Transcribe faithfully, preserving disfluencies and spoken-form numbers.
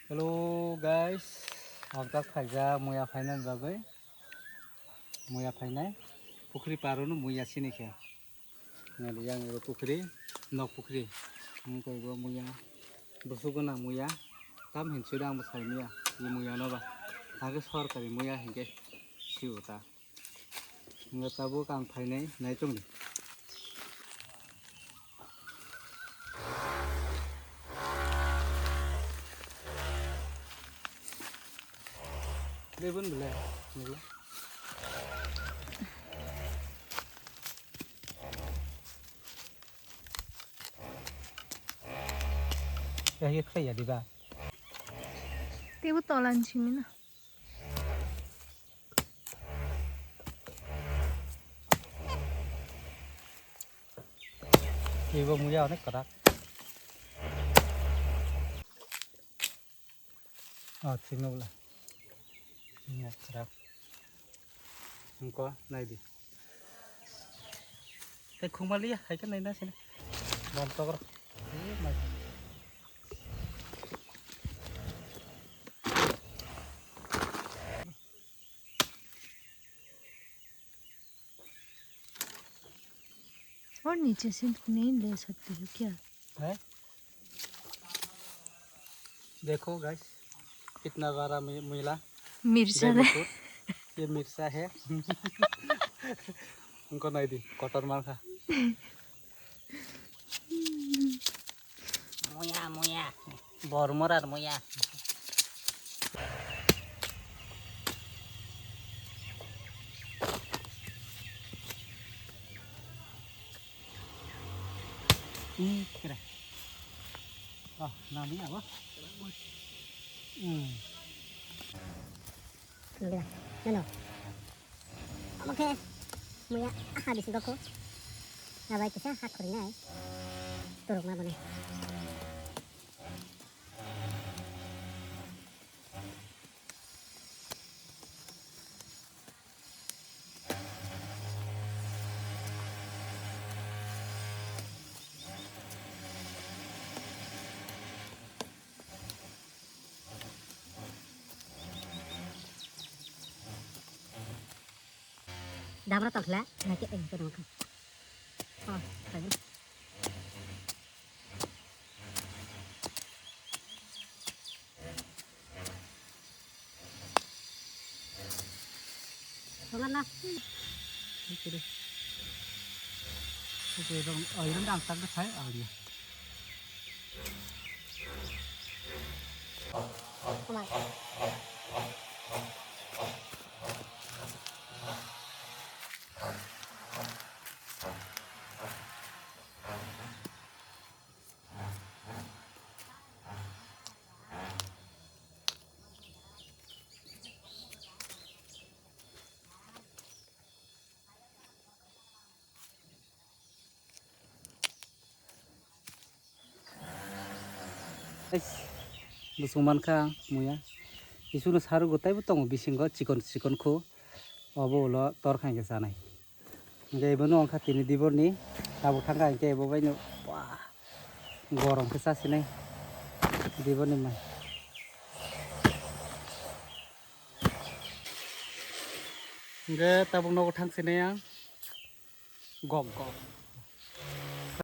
Hello guys, ang tak phaijak muya phainani bagwi. Muya phainai pukhri parono muya sini khe. Nali yang ibo pukhri, nok pukhri. Ang koi bo muya, busu gana muya. Tam hin sida ang bo sai muya, i muya no ba. Age sorkari muya hinke siu ta. Hingke tabuk ang phainai naichongdi. Lebon belai. Ya, ya, khlai ya, diba? Tebo tolan simi na. Kibo muya onek kodak. Oh, thik no bla. Muya kodak. Engko nai di. Tei khumaliya, hai khe nai na sini. Bom tokro. Eh, mai. और नीचे से नहीं ले सकती हो क्या? है? देखो गाइस, कितना बड़ा मी-, मिला। मिर्चा है। ये मिर्चा है। उनको नहीं दी, कटर मार खा। Muya, muya. Bor morar muya. Ih, kira. Oh, nami apa? Hmm. Alhamdulillah. Nano. Omo khe muya aha bisingo kho. Nabai kisa ha khorinai. Torokma bone. Dabra tokla, lagi eh, ke dong. Oh, lagi. Tolana. Oke deh. Oke, dong. Oh, ini udah angkat deh, saya. Oh, iya. Busung mankha muya. Isuno sarugo taibo tongo bisingo chikon chikon kho. Obo ulo tor khainke chanai. Hingke ebono wngkha tini diborni tabuk thangkha hingke ebo baino. Wah, gorom khe chasinai diborni mai. Hingke tabuk nogo thangsinai ang. Gok gok.